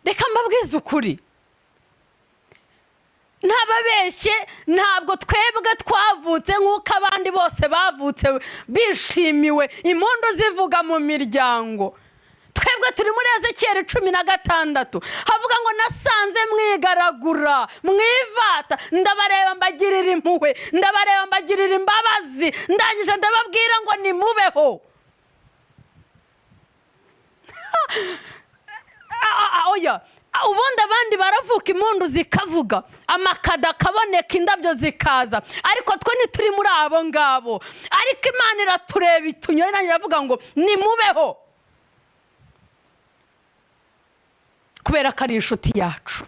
Reka mbabwize ukuri, ntababeshye, ntabwo twebwe twavutse nk'uko abandi bose bavutse bishimiwe, impundu zivuga mu miryango. Twebwe turi muri Ezekiyeli 16, havuga ngo: "Nasanze mwigaragura mwivata, ndabareba mbagirira impuhwe, ndabareba mbagirira imbabazi, ndangije ndababwira ngo nimubeho." Oya, ubundi abandi baravuka impundu zikavuga, amakada akaboneka, indabyo zikaza, ariko twe ntituri muri abo ngabo. Ariko Imana iratureba, itunyura, iravuga ngo nimubeho, kubera ko ari inshuti yacu.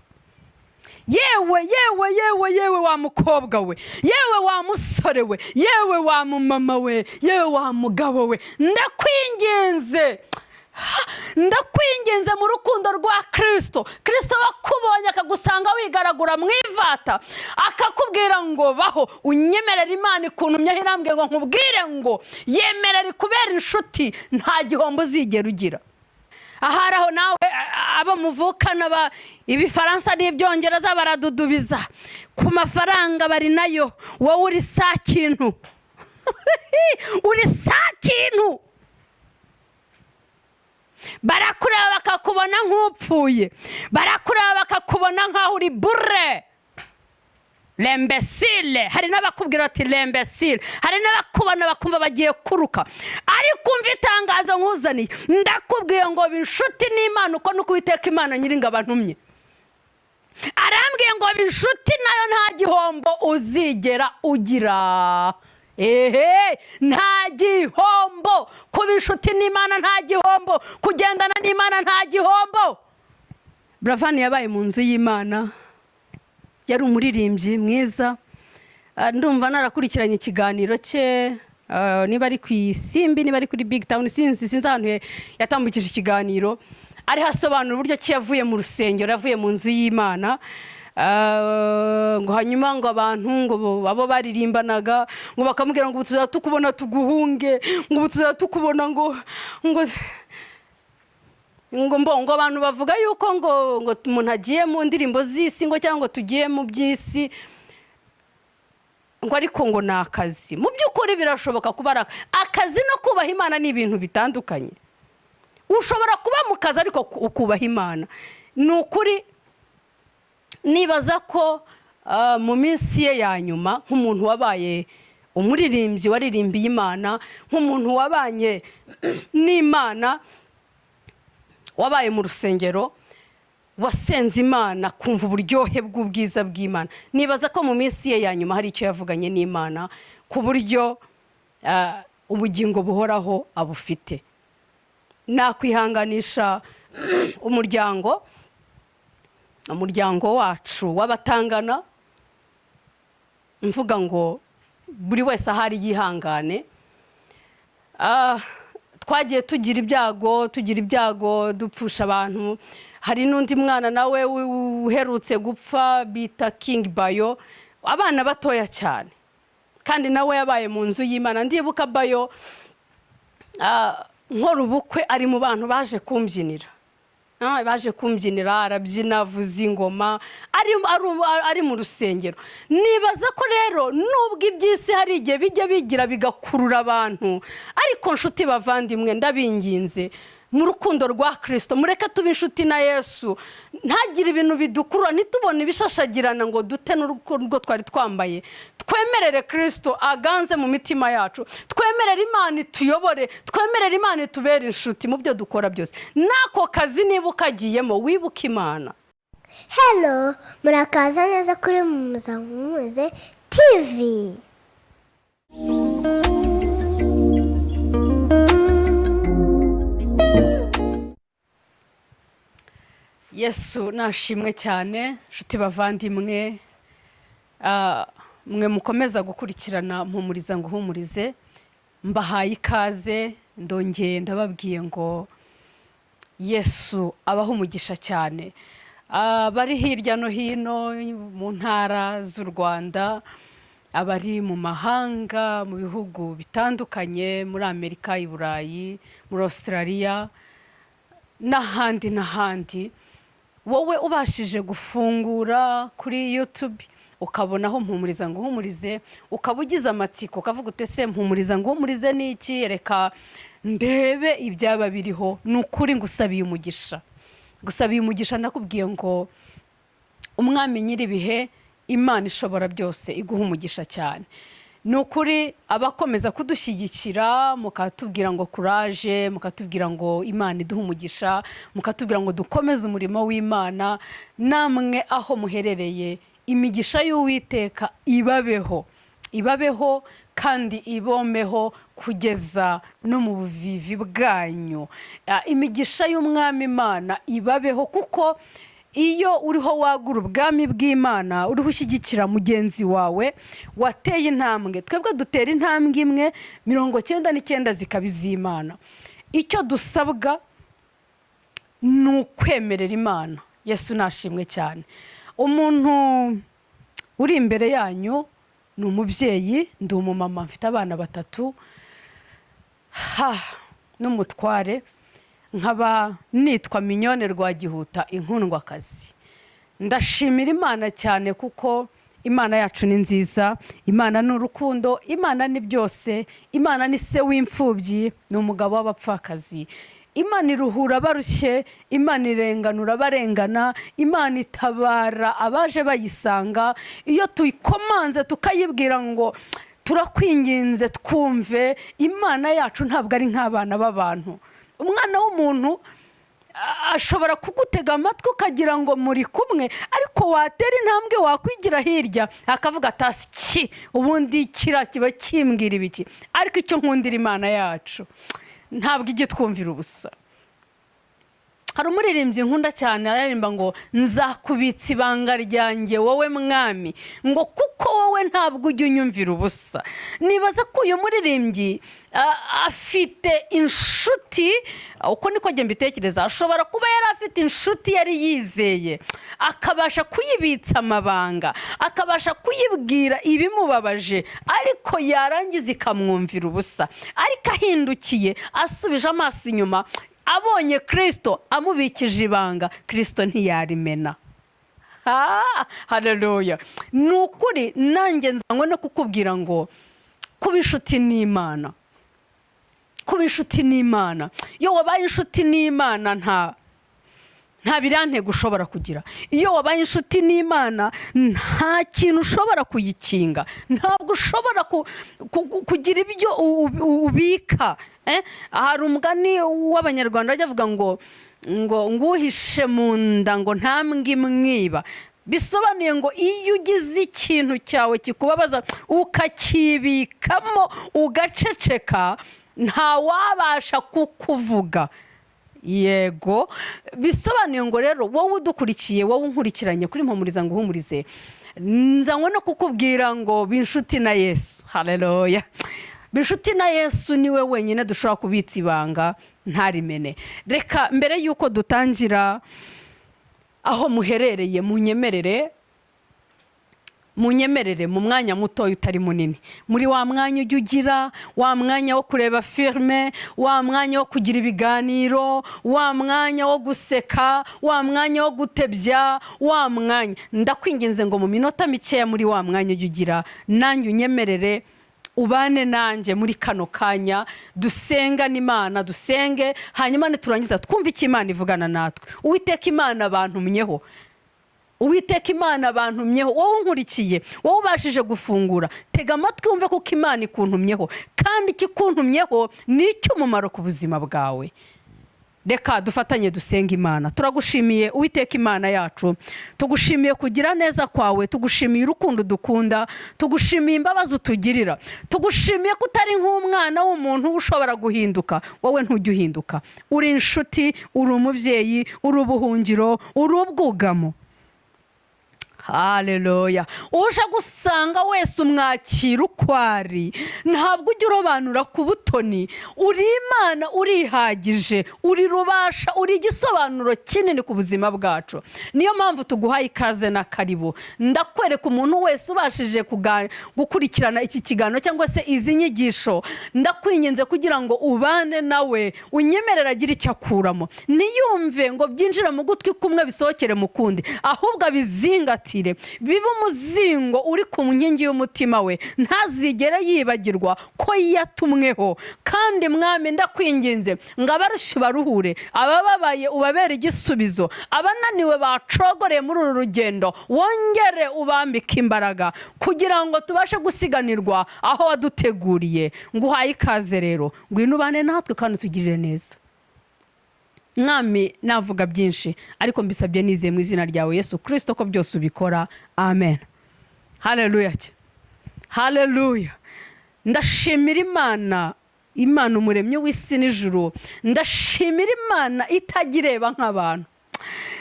Yewe, yewe, yewe, yewe wa mukobwa we, yewe wa musore we, yewe wa mumama we, yewe wa mugabo we, ndakwinginze, ndakwinginze mu rukundo rwa Kirisito. Kirisito wakubonye akagusanga wigaragura mu ivata, akakubwira ngo baho, unyemerera. Imana ikuntumyeho, irambwiye ngo nkubwire ngo yemerera ikubera inshuti, nta gihombo uzigera ugira. Ahari aho nawe abo muvukana ibifaransa n'ibyongereza baradudubiza ku mafaranga bari nayo, wowe uri sa kintu, uri sa kintu. Barakureba bakakubona nk'upfuye, barakureba bakakubona nk'aho uri bure l'imbécile. Hari n'abakubwira ati l'imbécile, hari n'abakubona bakumva bagiye kuruka. Ariko umva itangazo nkuzaniye, ndakubwiye ngo inshuti n'Imana, uko nuko Uwiteka Imana Nyiringabo antumye, arambwiye ngo inshuti nayo nta gihombo uzigera ugira. Ehe, nta gihombo kuba inshuti n'Imana, nta gihombo kugendana n'Imana, nta gihombo. Buravani yabaye mu nzu y'Imana, yari umuririmbyi mwiza. Ndumva narakurikiranye ikiganiro cye, niba ari ku Isimbi, niba ari kuri Big Town, sinzi ahantu yatambukije ikiganiro, ariho asobanura uburyo ki yavuye mu rusengero, yavuye mu nzu y'Imana. Ngo hanyuma ngo abantu ngo abo baririmbanaga ngo bakamubwira ngo ubu tuzaba tukubona tuguhunge, ngo ubu tuzaba tukubona, ngo mbo ngo abantu bavuga yuko ngo umuntu agiye mu ndirimbo z'isi, ngo cyangwa ngo tugiye mu by'isi, ngo ariko ngo ni akazi. Mu by'ukuri birashoboka kuba ari akazi no kubaha Imana ni ibintu bitandukanye. Ushobora kuba mu kazi ariko ukubaha Imana. Ni ukuri, nibaza ko mu minsi ye ya nyuma, nk'umuntu wabaye umuririmbyi waririmbiye Imana, nk'umuntu wabanye n'Imana, wabaye mu rusengero, wasenze Imana, kumva uburyohe bw'ubwiza bw'Imana, nibaza ko mu minsi ye ya nyuma hari icyo yavuganye n'Imana ku buryo ubugingo buhoraho abufite. Nakwihanganisha umuryango wacu w'abatangana, mvuga ngo buri wese ahari yihangane. Twagiye tugira ibyago, tugira ibyago, dupfusha abantu. Hari n'undi mwana nawe uherutse gupfa bita King Bayo, abana batoya cyane, kandi nawe yabaye mu nzu y'Imana. Ndibuka Bayo, nkora ubukwe, ari mu bantu baje kumbyinira. Baje kumbyinira, arabyina, avuza ingoma, ari mu rusengero. Nibaza ko rero nubwo iby'isi hari igihe bijya bigira bigakurura abantu, ariko nshuti bavandimwe, ndabinginze mu rukundo rwa Kirisito, mureke tube inshuti na Yesu, ntagire ibintu bidukurura, ntitubone ibishashagirana ngo dute n'urwo twari twambaye. Twemerere Kirisito aganze mu mitima yacu, twemerere Imana ituyobore, twemerere Imana itubere inshuti mu byo dukora byose. N'ako kazi niba ukagiyemo, wibuke Imana. Hello, murakaza neza kuri Muzankunze TV. Yesu nashimwe cyane. Nshuti bavandimwe, mwe mukomeza gukurikirana Mpumuriza Nguhumurize, mbahaye ikaze, ndongeye ndababwiye ngo Yesu abaho umugisha cyane. Abari hirya no hino mu ntara z'u Rwanda, abari mu mahanga, mu bihugu bitandukanye, muri Amerika, i Burayi, muri Australia n'ahandi n'ahandi. Wowe ubashije gufungura kuri YouTube ukabonaho Mpumuriza Nguhumurize, ukaba ugize amatsiko ukavuga uti: "Ese Mpumuriza Nguhumurize ni iki? Reka ndebe ibyaba biriho." Ni ukuri ngusabiye umugisha, ngusabiye umugisha. Nakubwiye ngo Umwami nyir'ibihe, Imana ishobora byose, iguha umugisha cyane. Ni ukuri, abakomeza kudushyigikira mukatubwira ngo courage, mukatubwira ngo Imana iduhe umugisha, mukatubwira ngo dukomeze umurimo w'Imana, namwe aho muherereye imigisha y'Uwiteka ibabeho, ibabeho kandi ibomeho kugeza no mu buvivi bwanyu. Imigisha y'Umwami Imana ibabeho, kuko iyo uriho wagura ubwami bw'Imana, uriho ushyigikira mugenzi wawe wateye intambwe. Twebwe dutera intambwe imwe, 99 zikaba iz'Imana. Icyo dusabwa ni ukwemerera Imana. Yesu nashimwe cyane. Umuntu uri imbere yanyu ni umubyeyi, ndi umumama, mfite abana batatu ha n'umutware, nkaba nitwa Mignone Rwagihuta Inkundwakazi. Ndashimira Imana cyane kuko Imana yacu ni nziza. Imana ni urukundo, Imana ni byose, Imana ni se w'imfubyi, ni umugabo w'abapfakazi. Imana iruhura abarushye, Imana irenganura abarengana, Imana itabara abaje bayisanga. Iyo tuyikomanze tukayibwira ngo turakwinginze twumve, Imana yacu ntabwo ari nk'abana b'abantu. Umwana w'umuntu ashobora kugutega amatwi ukagira ngo muri kumwe, ariko watera intambwe wakwigira hirya akavuga atasi ki, ubundi kiriya kiba kimbwira ibiki? Ariko icyo nkundira Imana yacu, ntabwo ijya itwumvira ubusa. Hari umuririmbyi nkunda cyane, aririmba ngo: "Nzakubitsa ibanga ryanjye wowe Mwami," ngo "kuko wowe ntabwo ujya unyumvira ubusa." Nibaza ko uyu muririmbyi afite inshuti, uko niko njye mbitekereza. Ashobora kuba yari afite inshuti yari yizeye, akabasha kuyibitsa amabanga, akabasha kuyibwira ibimubabaje, ariko yarangiza ikamwumvira ubusa. Ariko ahindukiye, asubije amaso inyuma, abonye Kirisito amubikije ibanga, Kirisito ntiyarimena. Haleluya! Ni ukuri nanjye nzanywe no kukubwira ngo kuba inshuti n'Imana, kuba inshuti n'Imana. Iyo wabaye inshuti n'Imana nta birantego ushobora kugira. Iyo wabaye inshuti n'Imana nta kintu ushobora kuyikinga, ntabwo ushobora kugira ibyo ubika. Hari umugani w'Abanyarwanda bajya bavuga ngo nguhishe mu nda ngo ntambwe imwiba. Bisobanuye ngo iyo ugize ikintu cyawe kikubabaza ukakibikamo ugaceceka, ntawabasha kukuvuga. Yego, bisobanuye ngo rero wowe udukurikiye, wowe unkurikiranye kuri Mpumuriza Nguhumurize, nzanywe no kukubwira ngo ba inshuti na Yesu. Haleluya! Ba inshuti na Yesu, niwe wenyine dushobora kubitsa ibanga ntarimene. Reka mbere y'uko dutangira, aho muherereye munyemerere, munyemerere mu mwanya mutoya utari munini, muri wa mwanya ujya ugira, wa mwanya wo kureba filime, wa mwanya wo kugira ibiganiro, wa mwanya wo guseka, wa mwanya wo gutebya, wa mwanya, ndakwinginze ngo mu minota mikeya muri wa mwanya ujya ugira, nanjye unyemerere ubane nanjye muri kano kanya dusengane Imana, dusenge, hanyuma niturangiza twumve icyo Imana ivugana natwe. Uwiteka Imana bantumyeho, Uwiteka Imana bantumyeho. Wowe unkurikiye, wowe ubashije gufungura, tega amatwi wumve, kuko Imana ikuntumyeho, kandi ikikuntumyeho ni icy'umumaro ku buzima bwawe. Reka dufatanye dusenga Imana. Turagushimiye Uwiteka Imana yacu, tugushimiye kugira neza kwawe, tugushimiye urukundo dukunda, tugushimiye imbabazi utugirira, tugushimiye ko utari nk'umwana w'umuntu ushobora guhinduka. Wowe ntujya uhinduka. Uri inshuti, uri umubyeyi, uri ubuhungiro, uri ubwugamo. Haleluya! Haleluya! Uje gusanga wese umwakira uko ari, ntabwo ujya urobanura ku butoni. Uri Imana, urihagije, uri rubasha, uri igisobanuro kinini ku buzima bwacu. Niyo mpamvu tuguhaye ikaze na karibu. Ndakwereka umuntu wese ubashije gukurikirana iki kiganiro cyangwa se izi nyigisho, ndakwinginze kugira ngo ubane nawe, unyemerere agire icyo akuramo. Ntiyumve ngo byinjire mu gutwi kumwe bisohokere mu kundi, ahubwo abizingatire, bibe umuzingo uri ku nkingi y'umutima we, ntazigere yibagirwa ko yatumweho. Kandi Mwami, ndakwinginze ngo abarushye baruhure, abababaye ubabere igisubizo, abananiwe bacogoreye muri uru rugendo wongere ubambike imbaraga kugira ngo tubashe gusiganirwa aho waduteguriye. Nguhaye ikaze rero, ngwino ubane natwe kandi utugirire neza. Mwami, navuga byinshi, ariko mbisabye nizeye mu izina ryawe Yesu Kirisito ko byose ubikora. Amen. Haleluya, haleluya! Ndashimira Imana, Imana umuremyi w'isi n'ijuru. Ndashimira Imana itajya ireba nk'abantu.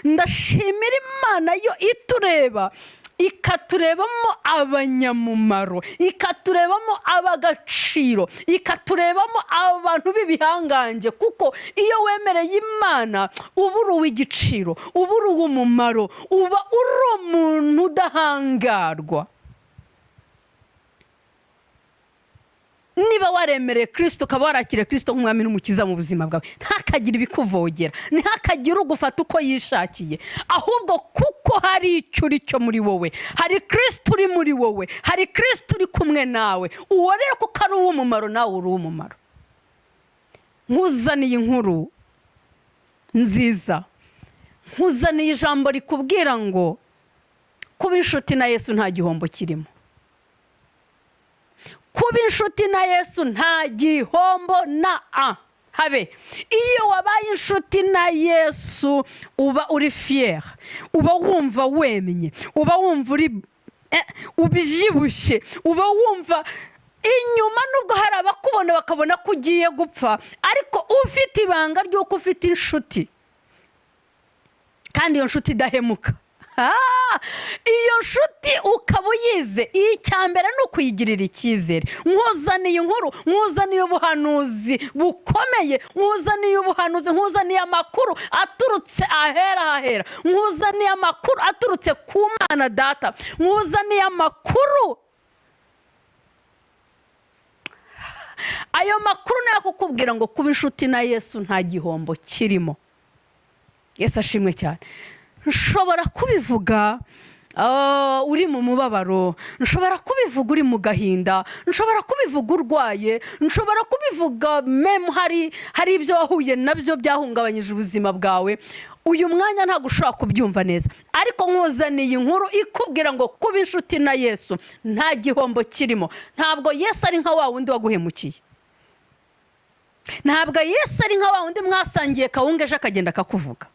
Ndashimira Imana yo itureba, ikaturebamo abanyamumaro, ikaturebamo ab'agaciro, ikaturebamo abantu b'ibihangange, kuko iyo wemereye Imana uba uri uw'igiciro, uba uri uw'umumaro, uba uri umuntu udahangarwa. Niba waremereye Kirisito, ukaba warakiriye Kirisito nk'umwami n'umukiza mu buzima bwawe, ntakagire ibikuvogera, ntihakagire ugufata uko yishakiye, ahubwo kuko hari icyo uri cyo muri wowe, hari Kirisito uri muri wowe, hari Kirisito uri kumwe nawe. Uwo rero kuko ari uw'umumaro, nawe uri uw'umumaro. Nkuzaniye inkuru nziza, nkuzaniye ijambo rikubwira ngo kuba inshuti na Yesu nta gihombo kirimo. Kuba inshuti na Yesu nta gihombo na a habe. Iyo wabaye inshuti na Yesu uba uri fier, uba wumva wemye, uba wumva uri ubyibushye, uba wumva inyuma nubwo hari abakubona bakabona ko ugiye gupfa, ariko ufite ibanga ry'uko ufite inshuti, kandi iyo nshuti idahemuka. Iyo nshuti ukaba uyize, icya mbere ni ukuyigirira icyizere. Nkuzaniye inkuru, nkuzaniye ubuhanuzi bukomeye, nkuzaniye ubuhanuzi, nkuzaniye amakuru aturutse ahera hahera, nkuzaniye amakuru aturutse ku Mana Data, nkuzaniye amakuru. Ayo makuru nayo kukubwira ngo kuba inshuti na Yesu nta gihombo kirimo. Yesu ashimwe cyane. Nshobora kubivuga uri mu mubabaro, nshobora kubivuga uri mu gahinda, nshobora kubivuga urwaye, nshobora kubivuga même hari ibyo wahuye nabyo byahungabanyije ubuzima bwawe. Uyu mwanya ntabwo ushobora kubyumva neza, ariko nkuzaniye inkuru ikubwira ngo kuba inshuti na Yesu nta gihombo kirimo. Ntabwo Yesu ari nka wa wundi waguhemukiye, ntabwo Yesu ari nka wa wundi mwasangiye kawunga ejo akagenda akakuvuga,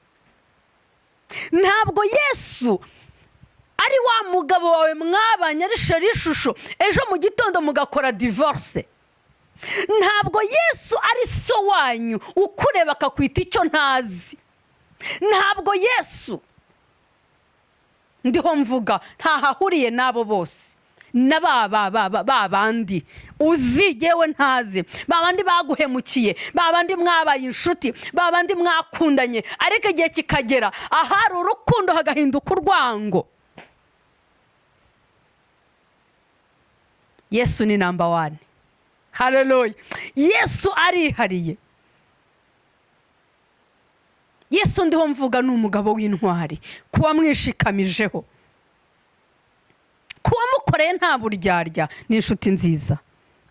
ntabwo Yesu ari wa mugabo wawe mwabanye ari chéri ishusho, ejo mu gitondo mugakora divorce. Ntabwo Yesu ari so wanyu ukureba akakwita icyo ntazi. Ntabwo Yesu ndiho mvuga ntahahuriye n'abo bose, na ba ba ba ba ba bandi uzi yewe ntazi, ba bandi baguhemukiye, ba bandi mwabaye inshuti, ba bandi mwakundanye, ariko igihe kikagera ahari urukundo hagahinduka urwango. Yesu ni number one. Haleluya! Yesu arihariye. Yesu ndiho mvuga ni umugabo w'intwari, kuba mwishikamijeho, kuba mukoreye nta buryarya, ni inshuti nziza.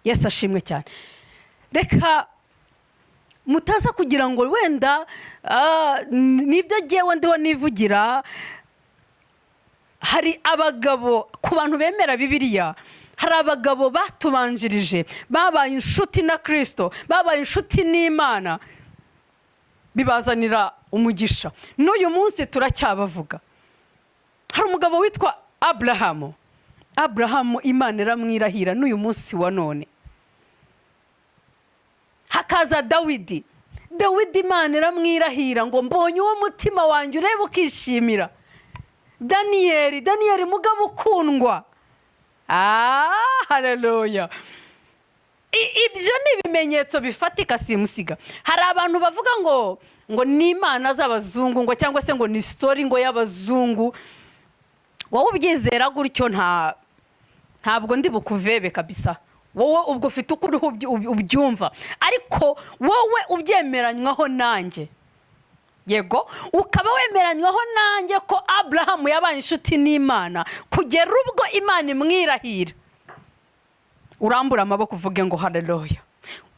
Yesu ashimwe cyane. Reka mutaza kugira ngo wenda nibyo ngewe ndiho nivugira. Hari abagabo, ku bantu bemera Bibiliya, hari abagabo batubanjirije babaye inshuti na Kirisito, babaye inshuti n'Imana, bibazanira umugisha. N'uyu munsi turacyabavuga. Hari umugabo witwa Aburahamu. Aburahamu Imana iramwirahira n'uyu munsi wa none. Hakaza Dawidi. Dawidi Imana iramwirahira ngo mbonye uwo mutima wanjye ureba ukishimira. Daniyeli, Daniyeli mugabo ukundwa. Haleluya! Ibyo ni ibimenyetso bifatika simusiga. Hari abantu bavuga ngo ni imana z'abazungu, ngo cyangwa se ngo ni story ngo y'abazungu. Wowe ubyizera gutyo, ntabwo ndi bukuvebe kabisa. Wowe ubwo ufite uko uriho ubyumva, ariko wowe ubyemeranywaho nanjye, yego, ukaba wemeranywaho nanjye ko Aburahamu yabaye inshuti n'Imana kugera ubwo Imana imwirahira, urambura amaboko uvuge ngo haleluya,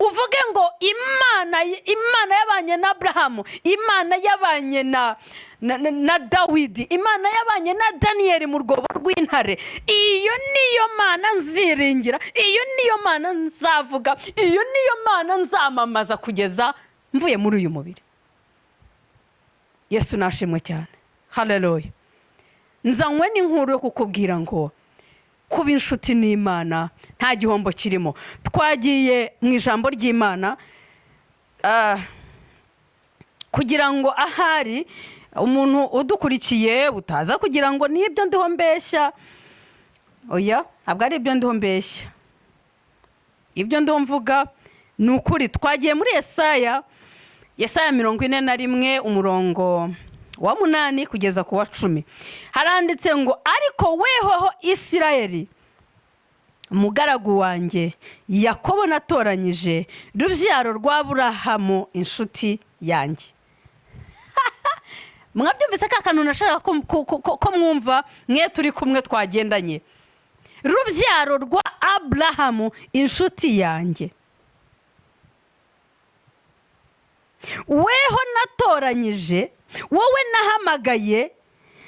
uvuge ngo Imana yabanye na Aburahamu, Imana yabanye na Dawidi, Imana yabanye na Daniyeli mu rwobo rw'intare. Iyo niyo Mana nziringira, iyo niyo Mana nzavuga, iyo niyo Mana nzamamaza kugeza mvuye muri uyu mubiri. Yesu nashimwe cyane, haleluya! Nzanywe n'inkuru yo kukubwira ngo kuba inshuti n'Imana nta gihombo kirimo. Twagiye mu ijambo ry'Imana, kugira ngo ahari umuntu udukurikiye utaza kugira ngo n'ibyo ndiho mbeshya. Oya, ntabwo ari ibyo ndiho mbeshya, ibyo ndiho mvuga ni ukuri. Twagiye muri Yesaya, Yesaya 41, umurongo wa 8 kugeza ku wa 10. Haranditse ngo: "Ariko wehoho Isirayeli mugaragu wanjye, Yakobo natoranyije, rubyaro rwa Burahamu inshuti yanjye." Mwabyumvise ka kantu nashaka ko mwumva, mwe turi kumwe twagendanye? Rubyaro rwa Aburahamu inshuti yanjye, weho natoranyije, wowe nahamagaye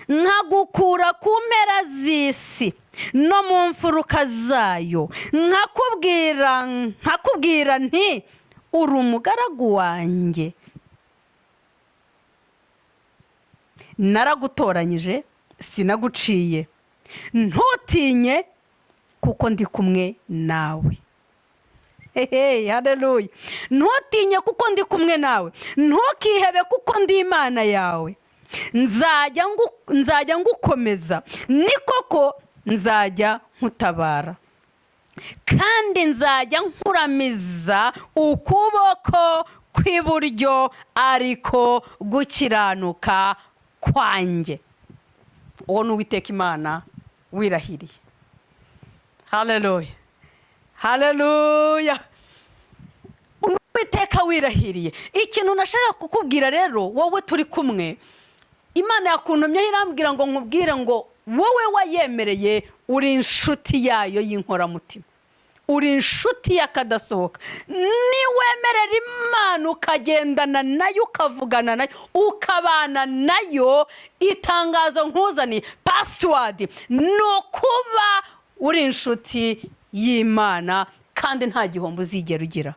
nkagukura ku mpera z'isi no mu mfuruka zayo, nkakubwira nti: 'Uri umugaragu wanjye.' Naragutoranyije, sinaguciye. Ntutinye, kuko ndi kumwe nawe." Hehe, haleluya! "Ntutinye, kuko ndi kumwe nawe. Ntukihebe, kuko ndi Imana yawe. Nzajya ngukomeza, ni koko nzajya nkutabara, kandi nzajya nkuramiza ukuboko kw'iburyo, ariko gukiranuka kwanjye." Uwo ni Uwiteka Imana wirahiriye. Haleluya, haleluya! Uwiteka wirahiriye. Ikintu nashaka kukubwira rero, wowe turi kumwe, Imana yakuntumyeho irambwira ngo nkubwire ngo wowe wayemereye, uri inshuti yayo y'inkoramutima, uri inshuti y'akadasohoka. Niwemerera Imana ukagendana nayo, ukavugana nayo, ukabana nayo, itangazo nkuzaniye, password ni ukuba uri inshuti y'Imana, kandi nta gihombo uzigera ugira.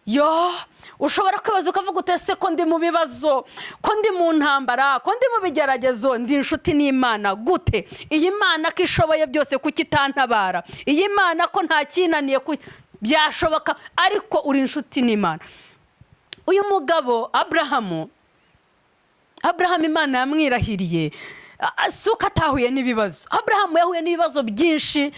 Yo, ushobora kwibaza ukavuga uti: "Ese ko ndi mu bibazo, ko ndi mu ntambara, ko ndi mu bigeragezo, ndi inshuti n'Imana gute? Iyi Mana ko ishoboye byose, kuki itantabara? Iyi Mana ko nta kinaniye?" Byashoboka, ariko uri inshuti n'Imana. Uyu mugabo Aburahamu, Aburahamu Imana yamwirahiriye, si uko atahuye n'ibibazo. Aburahamu yahuye n'ibibazo byinshi.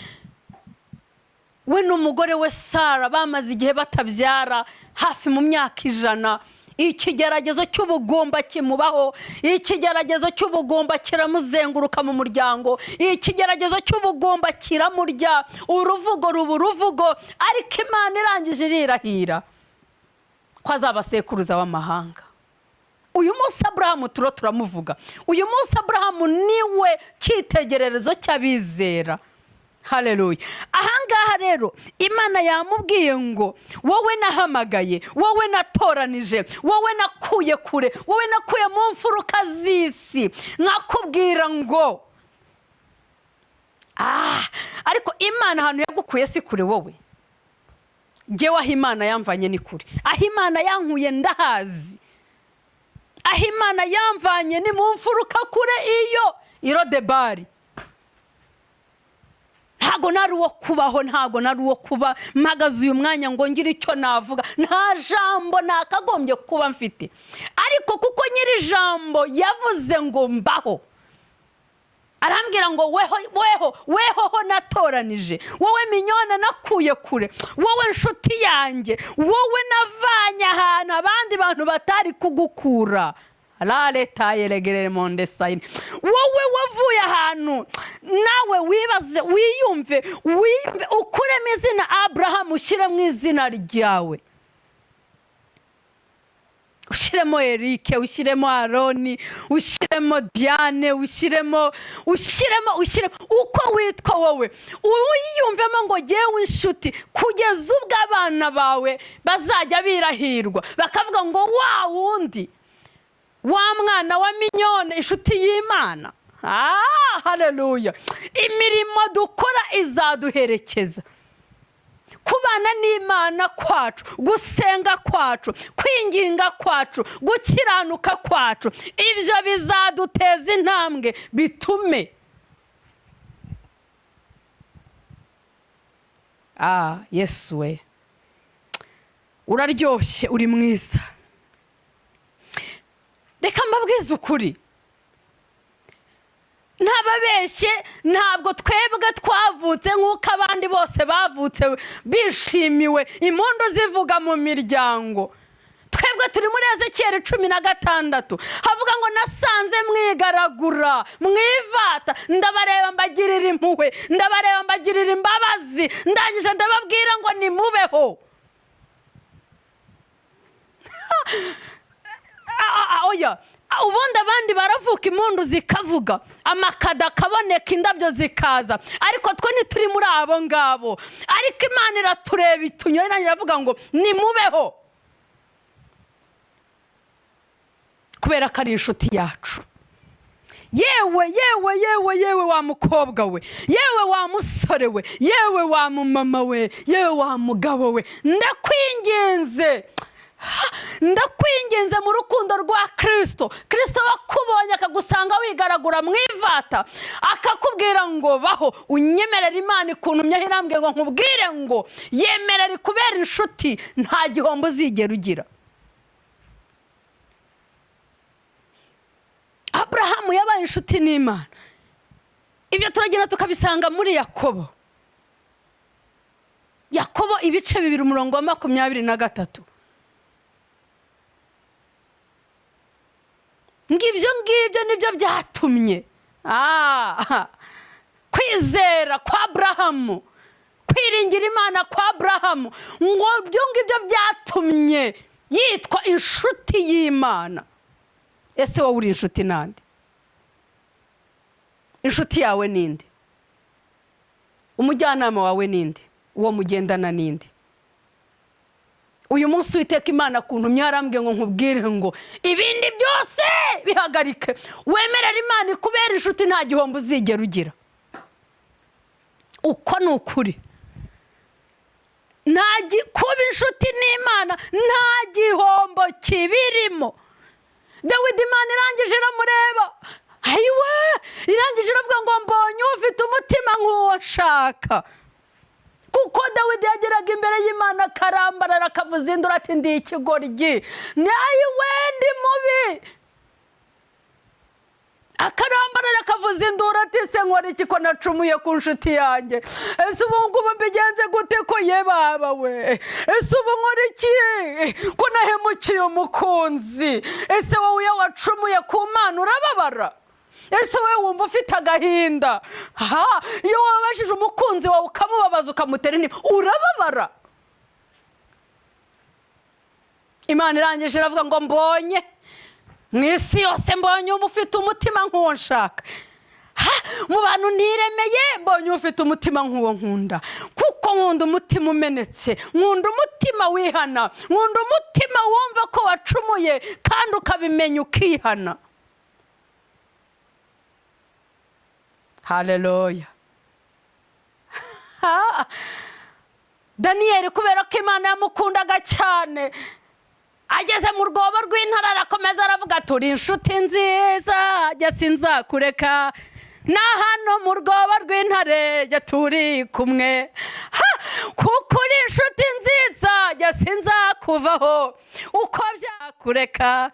We n'umugore we Sara bamaze igihe batabyara, hafi mu myaka 100. Ikigeragezo cy'ubugumba kimubaho, ikigeragezo cy'ubugumba kiramuzenguruka mu muryango, ikigeragezo cy'ubugumba kiramurya, uruvugo ruba uruvugo. Ariko Imana irangije irirahira ko azaba sekuruza w'amahanga. Uyu munsi Aburahamu turo turamuvuga. Uyu munsi Aburahamu niwe cyitegererezo cy'abizera. Haleluya! Ahangaha rero Imana yamubwiye ngo: "Wowe nahamagaye, wowe natoranije, wowe nakuye kure, wowe nakuye mu mfuruka z'isi, nkakubwira ngo." Ariko Imana ahantu yagukuye si kure wowe? Ngewe aho Imana yamvanye ni kure. Aho Imana yankuye ndahazi. Aho Imana yamvanye ni mu mfuruka kure, iyo irodebari. Ntabwo ndi kure y'Imana. Ntabwo nari uwo kubaho, ntabwo nari uwo kuba mpagaze uyu mwanya ngo ngire icyo navuga. Nta jambo nakagombye kuba mfite, ariko kuko nyiri ijambo yavuze ngo mbaho, arambwira ngo weho, weho, wehoho natoranije, wowe Mignonne nakuye kure, wowe nshuti yanjye, wowe navanye ahantu abandi bantu batari kugukura, raretayeregerere sayini, wowe wavuye ahantu. Nawe wibaze, wiyumve, wiyumve, ukuremo izina Aburahamu, ushyiremo izina ryawe, ushyiremo Erike, ushyiremo Aroni, ushyiremo Diane, ushyiremo, ushyiremo, ushyiremo uko witwa wowe, wiyumvemo ngo ngewe inshuti, kugeza ubwo abana bawe bazajya birahirwa bakavuga ngo wa wundi, wa mwana wa Mignonne, inshuti y'Imana. Ah, haleluya! Imirimo dukora izaduherekeza. Kubana n'Imana kwacu, gusenga kwacu, kwinginga kwacu, gukiranuka kwacu, ibyo bizaduteza intambwe, bitume ah Yesu we, uraryoshye, uri mwiza. Reka mbabwize ukuri, ntababeshye, ntabwo twebwe twavutse nk'uko abandi bose bavutse bishimiwe, impundu zivuga mu miryango. Twebwe turi muri Ezekiyeli 16, havuga ngo nasanze mwigaragura mwivata, ndabareba mbagirira impuhwe, ndabareba mbagirira imbabazi, ndangije ndababwira ngo nimubeho. Oya, ubundi abandi baravuka impundu zikavuga, amakada akaboneka, indabyo zikaza, ariko twe ntituri muri abo ngabo. Ariko Imana iratureba itunyura, iravuga ngo nimubeho, kubera ko ari inshuti yacu. Yewe, yewe, yewe, yewe wa mukobwa we, yewe wa musore we, yewe wa mumama we, yewe wa mugabo we, ndakwinginze, ndakwinginze mu rukundo rwa Kirisito. Kirisito wakubonye akagusanga wigaragura mu ivata, akakubwira ngo baho, unyemerera Imana ikuntumyeho, irambwiye ngo nkubwire ngo yemerera ikubera inshuti, nta gihombo uzigera ugira. Aburahamu yabaye inshuti n'Imana. Ibyo turagenda tukabisanga muri Yakobo. Yakobo ibice 2 umurongo wa 23. Ngibyo ngibyo nibyo byatumye kwizera kwa Aburahamu, kwiringira Imana kwa Aburahamu, ngo ibyo ngibyo byatumye yitwa inshuti y'Imana. Ese wowe uri inshuti nande? Inshuti yawe ninde? Umujyanama wawe ninde? Uwo mugendana ninde? Uyu munsi Uwiteka Imana kuntumye yarambwiye ngo nkubwire ngo ibindi byose bihagarike, wemerere Imana ikubera inshuti, nta gihombo uzigera ugira. Uko ni ukuri. Kuba inshuti n'Imana nta gihombo kibirimo. Dawidi Imana irangije iramureba, ayiwe, irangije iravuga ngo mbonye ufite umutima nk'uwo nshaka. Kuko Dawidi yageraga imbere y'Imana akarambarara, akavuza induru ati ndi ikigoryi, ayiwe ndi mubi. Akarambarara akavuza induru ati se nkora iki ko nacumuye ku nshuti yanjye? Ese ubu ngubu mbigenze gute ko ye baba we? Ese ubu nkora iki ko nahemukiye umukunzi? Ese wowe iyo wacumuye ku Mana urababara? Ese wowe wumva ufite agahinda? Iyo wababajije umukunzi wawe ukamubabaza ukamutera intimba, urababara? Imana irangije iravuga ngo mbonye mu isi yose, mbonye ufite umutima nk'uwo nshaka. Mu bantu ntiremeye mbonye ufite umutima nk'uwo nkunda, kuko nkunda umutima umenetse, nkunda umutima wihana, nkunda umutima wumva ko wacumuye kandi ukabimenya ukihana. Haleluya. Daniyeli kubera ko Imana yamukundaga cyane, ageze mu rwobo rw'intare arakomeza aravuga turi inshuti nziza, jye sinzakureka. Na hano mu rwobo rw'intare jya turi kumwe. Ha! Kuko uri inshuti nziza, jya sinzakuvaho uko byakureka.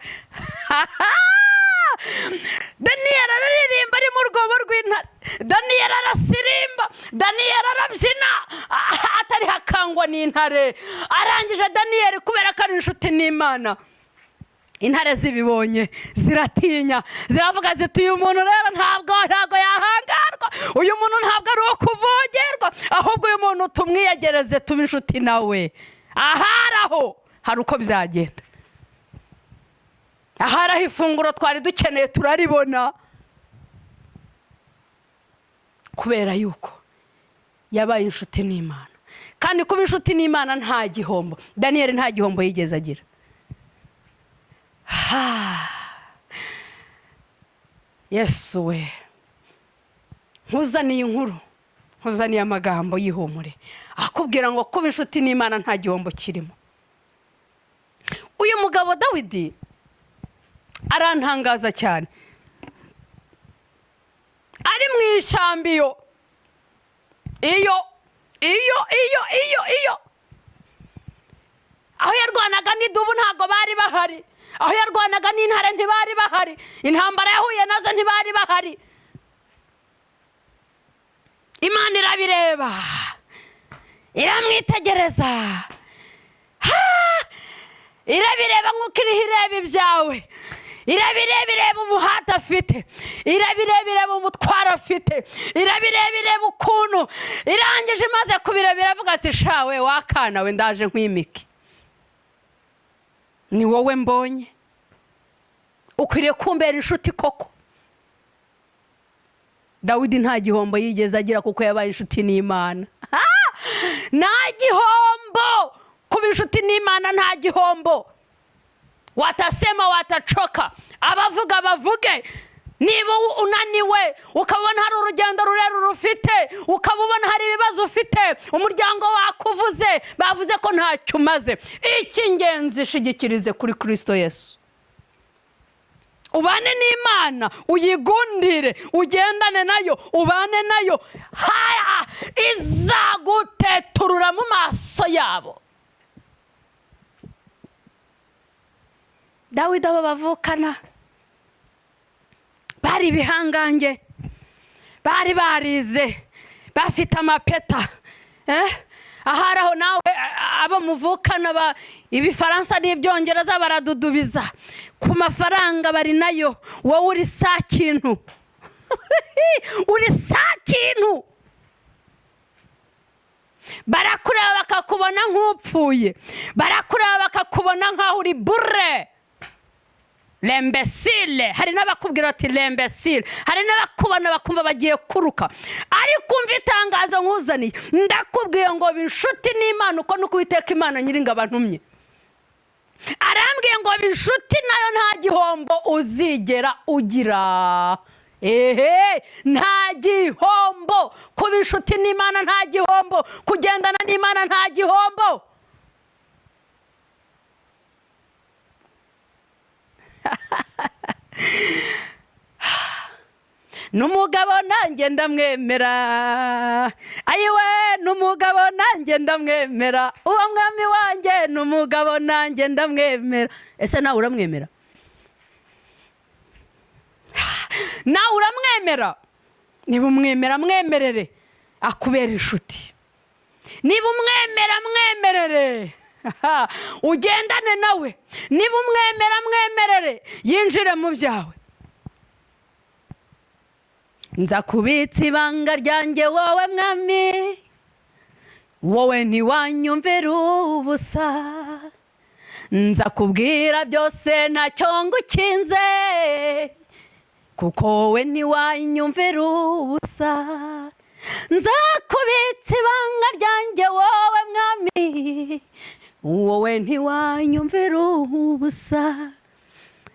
Daniyeli araririmba ari mu rwobo rw'intare. Daniyeli arasirimba, Daniyeli arabyina, atari hakangwa n'intare. Arangije Daniyeli, kubera ko ari inshuti n'Imana, intare zibibonye ziratinya, ziravuga ziti: "Uyu muntu rero ntabwo yahangarwa, uyu muntu ntabwo ari uwo kuvogerwa, ahubwo uyu muntu tumwiyegereze, tube inshuti nawe. Ahari aho hari uko byagenda, ahari aho ifunguro twari dukeneye turaribona," kubera yuko yabaye inshuti n'Imana. Kandi kuba inshuti n'Imana nta gihombo. Daniyeli nta gihombo yigeze agira. Ha! Yesu we, nkuzaniye inkuru, nkuzaniye amagambo y'ihumure akubwira ngo kuba inshuti n'Imana nta gihombo kirimo. Uyu mugabo Dawidi arantangaza cyane. Ari mu ishyamba, iyo aho yarwanaga n'idubu ntabwo bari bahari, aho yarwanaga n'intare ntibari bahari, intambara yahuye nazo ntibari bahari. Imana irabireba, iramwitegereza. Ha! Irabireba nk'uko iriho ireba ibyawe. Irabireba, ireba umuhate afite, irabireba, ireba umutwaro afite, irabireba, ireba ukuntu. Irangije, imaze kubireba, iravuga ati: "Shawe wakana we, ndaje nkwimike. Ni wowe mbonye ukwiriye kumbera inshuti koko." Dawidi nta gihombo yigeze agira kuko yabaye inshuti n'Imana. Nta gihombo, kuba inshuti n'Imana nta gihombo. Watasema watachoka, abavuga bavuge. Niba unaniwe, ukabona hari urugendo rurerure ufite, ukaba ubona hari ibibazo ufite, umuryango wakuvuze, bavuze ko ntacyo umaze, icy'ingenzi shigikirize kuri Kirisito Yesu, ubane n'Imana, uyigundire, ugendane nayo, ubane nayo, izaguteturura mu maso yabo. Dawidi, abo bavukana bari ibihangange, bari barize, bafite amapeta. Ahari aho nawe abo muvukana ibifaransa n'ibyongereza baradudubiza, ku mafaranga bari nayo, wowe uri sa kintu, uri sa kintu. Barakureba bakakubona nk'upfuye, barakureba bakakubona nk'aho uri bure, l'imbécile. Hari n'abakubwira ati l'imbécile, hari n'abakubona bakumva bagiye kuruka. Ariko umva itangazo nkuzaniye, ndakubwiye ngo inshuti n'Imana, uko nuko Uwiteka Imana Nyiringabo antumye. Arambwiye ngo inshuti nayo nta gihombo uzigera ugira. Ehe, nta gihombo kuba inshuti n'Imana, nta gihombo kugendana n'Imana, nta gihombo. N'umugabo nanjye ndamwemera, ayiwe, n'umugabo nanjye ndamwemera, uwo mwami wanjye n'umugabo nanjye ndamwemera. Ese nawe uramwemera? Nawe uramwemera? Niba umwemera, mwemerere akubera inshuti. Niba umwemera, mwemerere ugendane nawe. Niba umwemera, mwemerere yinjire mu byawe. Nza kubitsa ibanga ryanjye wowe mwami, wowe ntiwanyumvira ubusa. Nza kubwira byose ntacyo ngukinze, kuko wowe ntiwanyumvira ubusa. Nzakubitsa ibanga ryanjye wowe mwami, wowe ntiwanyumvira ubusa.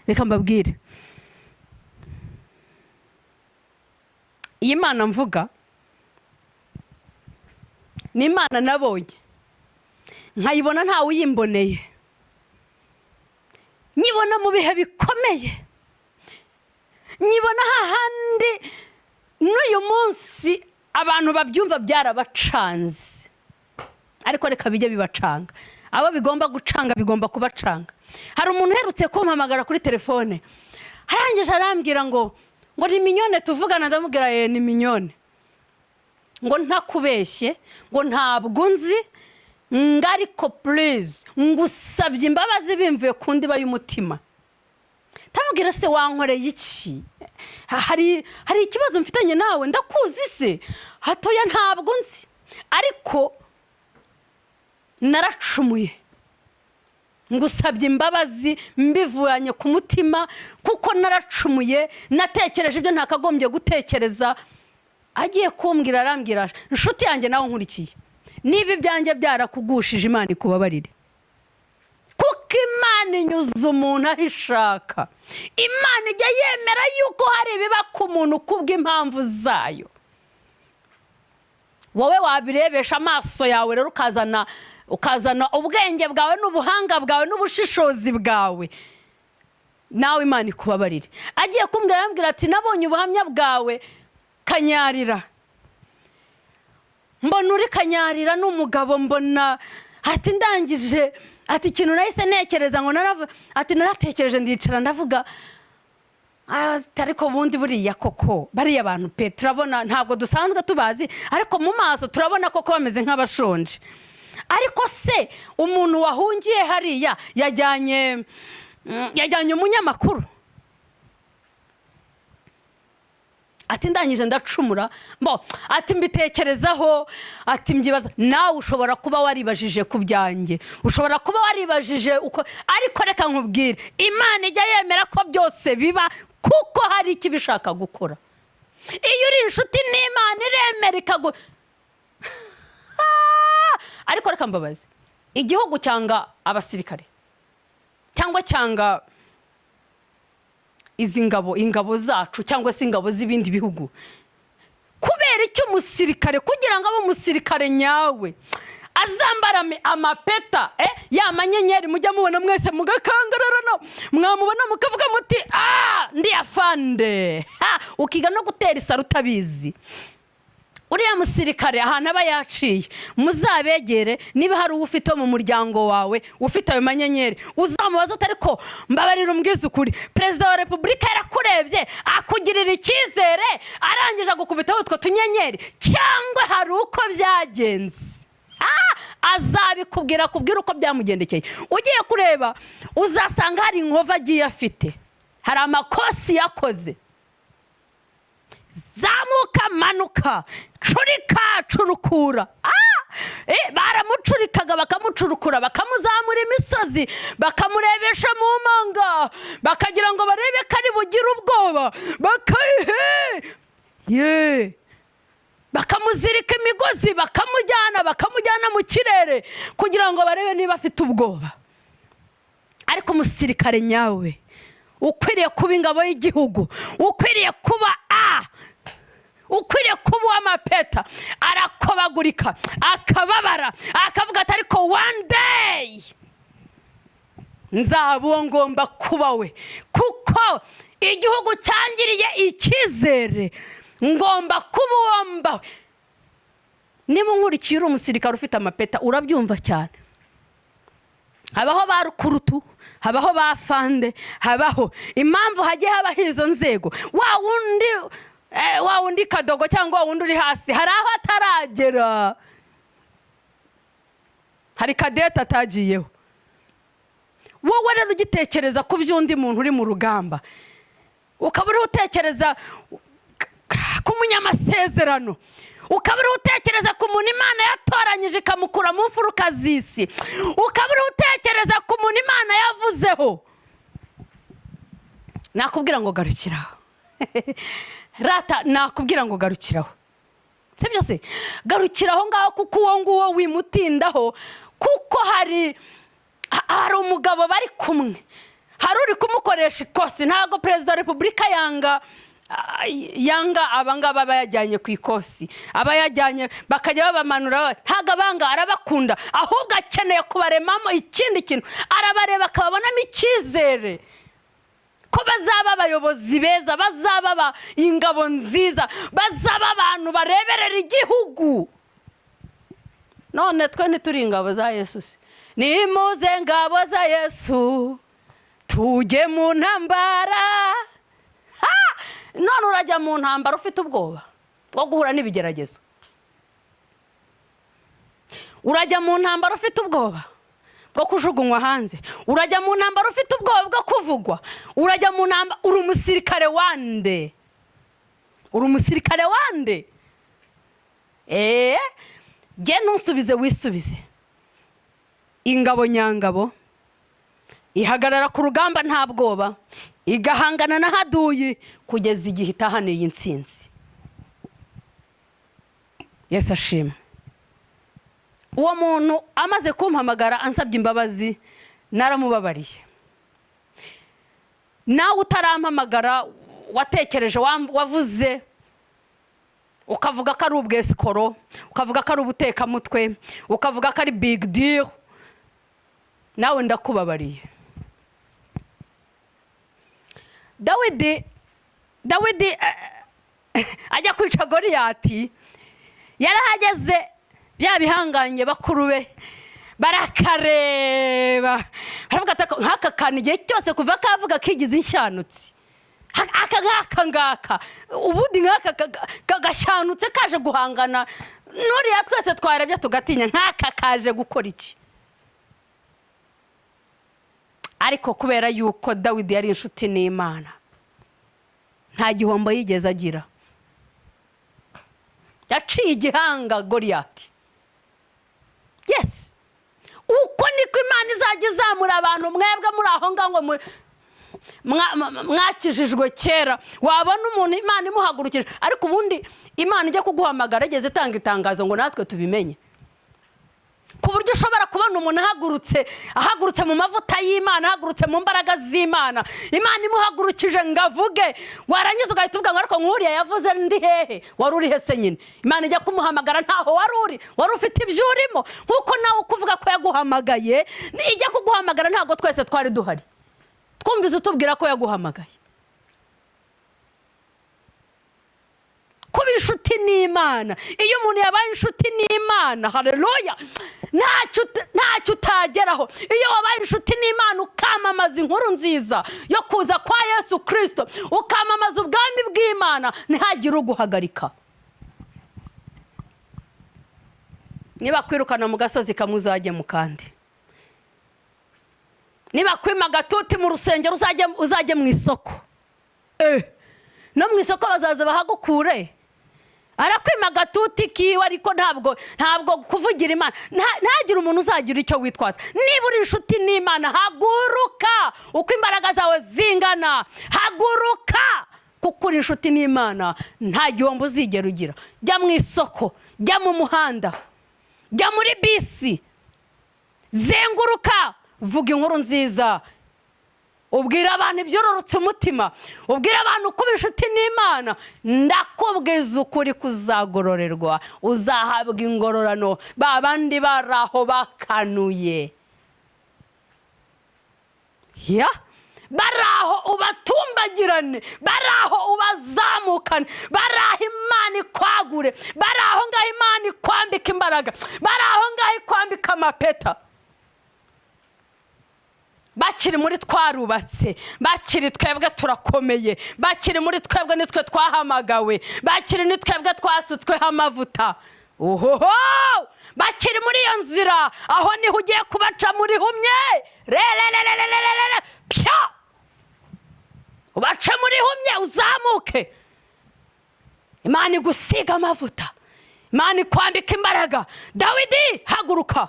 Reka mbabwire, iyi Mana mvuga ni Imana nabonye, nkayibona ntawe uyimboneye, nyibona mu bihe bikomeye, nyibona hahandi. N'uyu munsi abantu babyumva byarabacanze, ariko reka bijye bibacanga. Abo bigomba gucanga bigomba kubacanga. Hari umuntu uherutse kumpamagara kuri telefone, arangije arambwira ngo ni Mignonne tuvugana? Ndamubwira: "Ye, ni Mignonne." Ngo ntakubeshye, ngo ntabwo nzi, ngo ariko please, ngusabye imbabazi bimvuye ku ndiba y'umutima. Ndamubwira: "Se wankoreye iki? Hari ikibazo mfitanye nawe? Ndakuzi se?" "Hatoya, ntabwo nzi, ariko naracumuye, ngusabye imbabazi mbivuranye ku mutima kuko naracumuye, natekereje ibyo ntakagombye gutekereza." Agiye kumbwira, arambwira: "Inshuti yanjye, nawe nkurikiye, niba ibyanjye byarakugushije, Imana ikubabarire, kuko Imana inyuza umuntu aho ishaka. Imana ijya yemera yuko hari ibiba ku muntu kubw'impamvu zayo. Wowe wabirebesha amaso yawe rero, ukazana ubwenge bwawe n'ubuhanga bwawe n'ubushishozi bwawe, nawe Imana ikubabarire." Agiye kumbwira, arambwira ati: "Nabonye ubuhamya bwawe kanyarira, mbona uri kanyarira n'umugabo, mbona," ati, "ndangije," ati, "ikintu nahise ntekereza," ngo ati, "naratekereje, ndicara ndavuga," ati, "ariko ubundi buriya koko bariya bantu pe, turabona ntabwo dusanzwe tubazi, ariko mu maso turabona koko bameze nk'abashonje. Ariko se umuntu wahungiye hariya yajyanye umunyamakuru?" Ati: "Ndangije ndacumura mbo," ati, "mbitekerezaho," ati, "mbyibaza." Nawe ushobora kuba waribajije ku byanjye, ushobora kuba waribajije uko, ariko reka nkubwire: Imana ijya yemera ko byose biba kuko hari icyo ibishaka gukora. Iyo uri inshuti n'Imana, iremera ikagu. Ariko reka mbabaze: igihugu cyanga abasirikare cyangwa cyanga izi ngabo, ingabo zacu cyangwa se ingabo z'ibindi bihugu, kubera icyo umusirikare, kugira ngo abe umusirikare nyawe, azambara amapeta, ya manyenyeri mujya mubona mwese mugakangararana, mwamubona mukavuga muti: "Ah, ndi afande." Ha, ukiga no gutera isaro utabizi. Uriya musirikare ahantu aba yaciye, muzabegere, niba hari uwo ufite wo mu muryango wawe ufite ayo manyenyeri, uzamubaza uti: "Ariko mbabarira umbwize ukuri, Perezida wa Repubulika yarakurebye akugirira icyizere, arangije agukubitaho utwo tunyenyeri, cyangwa hari uko byagenze?" Azabikubwira, akubwira uko byamugendekeye. Ugiye kureba uzasanga hari inkovu agiye afite, hari amakosi yakoze: zamuka, manuka, curika, curukura. Baramucurikaga, bakamucurukura, bakamuzamura imisozi, bakamurebesha mu manga, bakagira ngo barebe ko ari bugire ubwoba, bakahe ye, bakamuzirika imigozi, bakamujyana mu kirere kugira ngo barebe niba afite ubwoba. Ariko umusirikare nyawe ukwiriye kuba ingabo y'igihugu, ukwiriye kuba uw'amapeta, arakobagurika, akababara, akavuga ati: "Ariko one day nzaba uwo ngomba kuba we, kuko igihugu cyangiriye icyizere, ngomba kuba uwo mbawe." Niba unkurikiye uri umusirikare ufite amapeta, urabyumva cyane. Habaho ba rukurutu, habaho ba fande, habaho impamvu hagiye habaho izo nzego. Wa wundi kadogo cyangwa wa wundi uri hasi, hari aho ataragera, hari kadete atagiyeho. Wowe rero ugitekereza ku by'undi muntu uri mu rugamba, ukaba uriho utekereza ku munyamasezerano, ukaba uriho utekereza ku muntu Imana yatoranyije ikamukura mu mfuruka z'isi, ukaba uriho utekereza ku muntu Imana yavuzeho, nakubwira ngo garukiraho rata, nakubwira ngo garukiraho. Sibyo se? Garukira aho ngaho, kuko uwo nguwo wimutindaho, kuko hari umugabo bari kumwe, hari uri kumukoresha ikosi. Ntabwo Perezida wa Repubulika yanga abangaba aba yajyanye ku ikosi, aba yajyanye bakajya babamanura. Ntabwo abanga, arabakunda, ahubwo akeneye kubaremamo ikindi kintu. Arabareba akababonamo icyizere. Ko bazaba abayobozi beza, bazaba ingabo nziza, bazaba abantu bareberera igihugu. None twe ntituri ingabo za Yesu se? Nimuze ngabo za Yesu, tujye mu ntambara. Ha! None urajya mu ntambara ufite ubwoba bwo guhura n'ibigeragezo? Urajya mu ntambara ufite ubwoba bwo kujugunywa hanze? Urajya mu ntambara ufite ubwoba bwo kuvugwa? Urajya mu ntambara uri umusirikare wande? Uri umusirikare wande? Eee, jye ntusubize, wisubize. Ingabo nyangabo ihagarara ku rugamba nta bwoba, igahangana na haduyi kugeza igihe itahaniye intsinzi. Yesu ashima. Uwo muntu amaze kumpamagara ansabye imbabazi, naramubabariye. Nawe utarampamagara, watekereje, wavuze, ukavuga ko ari ubwesikoro, ukavuga ko ari ubutekamutwe, ukavuga ko ari big deal, nawe ndakubabariye. Dawidi ajya kwica Goriyati, yarahageze, bya bihangange bakuru be barakareba, baravuga ati: "Nk'aka kantu, igihe cyose kuva kavuga kigize inshanutsi, aka ngaka ngaka, ubundi nk'aka gashanutse kaje guhangana n'uriya twese twarebye tugatinya, nk'aka kaje gukora iki?" Ariko kubera yuko Dawidi yari inshuti n'Imana, nta gihombo yigeze agira. Yaciye igihanga Goriyati. Yes, uko niko Imana izajya izamura abantu. Mwebwe muri aho ngaho ngo mwakijijwe kera, wabona umuntu Imana imuhagurukije. Ariko ubundi Imana ijya kuguhamagara, igeze itanga itangazo ngo natwe tubimenye, ku buryo ushobora kubona umuntu ahagurutse mu mavuta y'Imana, ahagurutse mu mbaraga z'Imana, Imana imuhagurukije ngo avuge, warangiza ugahita uvuga ngo: "Ariko nk'uriya yavuze ndi hehe?" Wari uri he se nyine? Imana ijya kumuhamagara ntaho wari uri, wari ufite ibyo urimo. Nk'uko nawe ukuvuga ko yaguhamagaye, ijya kuguhamagara ntabwo twese twari duhari. Twumvise utubwira ko yaguhamagaye. Kuba inshuti n'Imana, iyo umuntu yabaye inshuti n'Imana, haleluya, ntacyo utageraho. Iyo wabaye inshuti n'Imana, ukamamaza inkuru nziza yo kuza kwa Yesu Kirisito, ukamamaza ubwami bw'Imana, ntihagire uguhagarika. Niba kwirukana mu gasozi kamwe, uzajye mu kandi. Niba kwima agatuti mu rusengero, uzajye mu isoko. No mu isoko bazaza bahagukure. Arakwima agatuti kiwe, ariko ntabwo kuvugira Imana. Ntagire umuntu uzagira icyo witwaza. Niba uri inshuti n'Imana, haguruka uko imbaraga zawe zingana, haguruka kuko uri inshuti n'Imana, nta gihombo uzigera ugira. Jya mu isoko, jya mu muhanda, jya muri bisi, zenguruka, vuga inkuru nziza, ubwira abantu ibyororotse umutima, ubwira abantu kuba inshuti n'Imana. Ndakubwiza ukuri, kuzagororerwa, uzahabwa ingororano. Ba bandi bari aho bakanuye ya bari aho, ubatumbagirane, bari aho ubazamukane, bari aho Imana ikwagure, bari aho ngaho Imana ikwambika imbaraga, bari aho ngaho ikwambika amapeta. Bakiri muri twarubatse, bakiri twebwe turakomeye, bakiri muri twebwe nitwe twahamagawe, bakiri ni twebwe twasutsweho amavuta, uhoho, bakiri muri iyo nzira, aho niho ugiye kubaca muri humye, rerererererere, pyo, ubace muri humye, uzamuke. Imana igusiga amavuta, Imana ikwambika imbaraga. Dawidi, haguruka,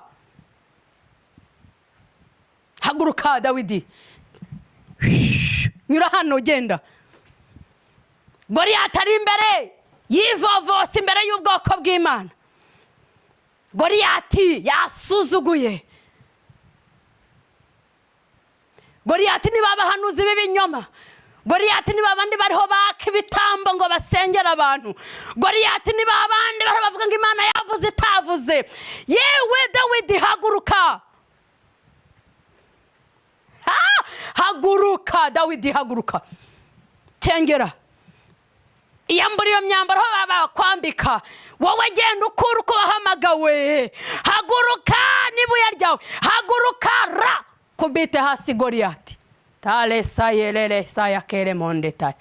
haguruka Dawidi, nyura hano, ugenda. Goriyati ari imbere, yivovose imbere y'ubwoko bw'Imana. Goriyati yasuzuguye. Goriyati ni babahanuzi b'ibinyoma. Goriyati ni babandi bariho baka ibitambo ngo basengere abantu. Goriyati ni babandi bariho bavuga ngo Imana yavuze itavuze. Yewe Dawidi, haguruka. Haguruka Dawidi, haguruka, cengera, iyambura iyo myambaro aho bakwambika. Wowe genda ukura uko wahamagawe. Haguruka n'ibuye ryawe, haguruka ra kubite hasi Goriyati. Tale sayelele sayakere mondetaya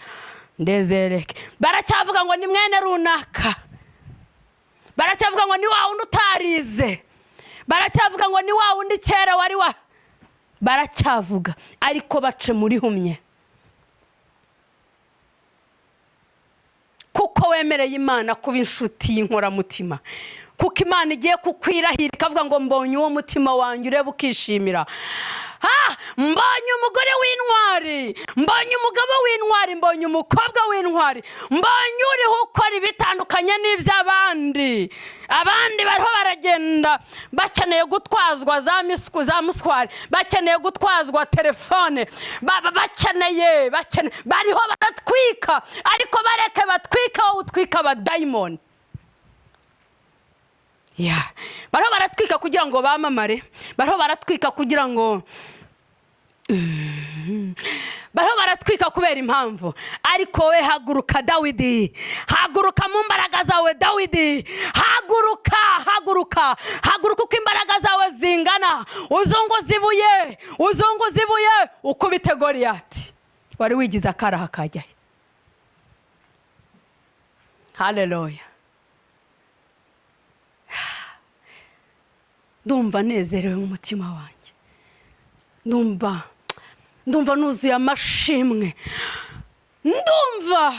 ndezereke. Baracyavuga ngo ni mwene runaka, baracyavuga ngo ni wa wundi utarize, baracyavuga ngo ni wa wundi kera wari wa, baracyavuga, ariko bace muri humye, kuko wemereye Imana kuba inshuti y'inkoramutima, kuko Imana igiye kukwirahira ikavuga ngo mbonye uwo mutima wanjye ureba ukishimira. Mbonye umugore w'intwari, mbonye umugabo w'intwari, mbonye umukobwa w'intwari, mbonye uriho ukora ibitandukanye n'iby'abandi. Abandi bariho baragenda bakeneye gutwazwa za misku, za muswari, bakeneye gutwazwa telefone, bakeneye, bariho baratwika, ariko bareke batwike, wowe utwika abadayimoni. Bariho baratwika kugira ngo bamamare, bariho baratwika kugira ngo bariho baratwika kubera impamvu. Ariko we haguruka Dawidi, haguruka mu mbaraga zawe Dawidi, haguruka, haguruka, haguruka uko imbaraga zawe zingana, uzunguze ibuye, uzunguze ibuye, ukubite Goriyati wari wigize akaraha kajyayo. Haleluya. Ndumva nezerewe mu mutima wanjye, ndumva nuzuye amashimwe, ndumva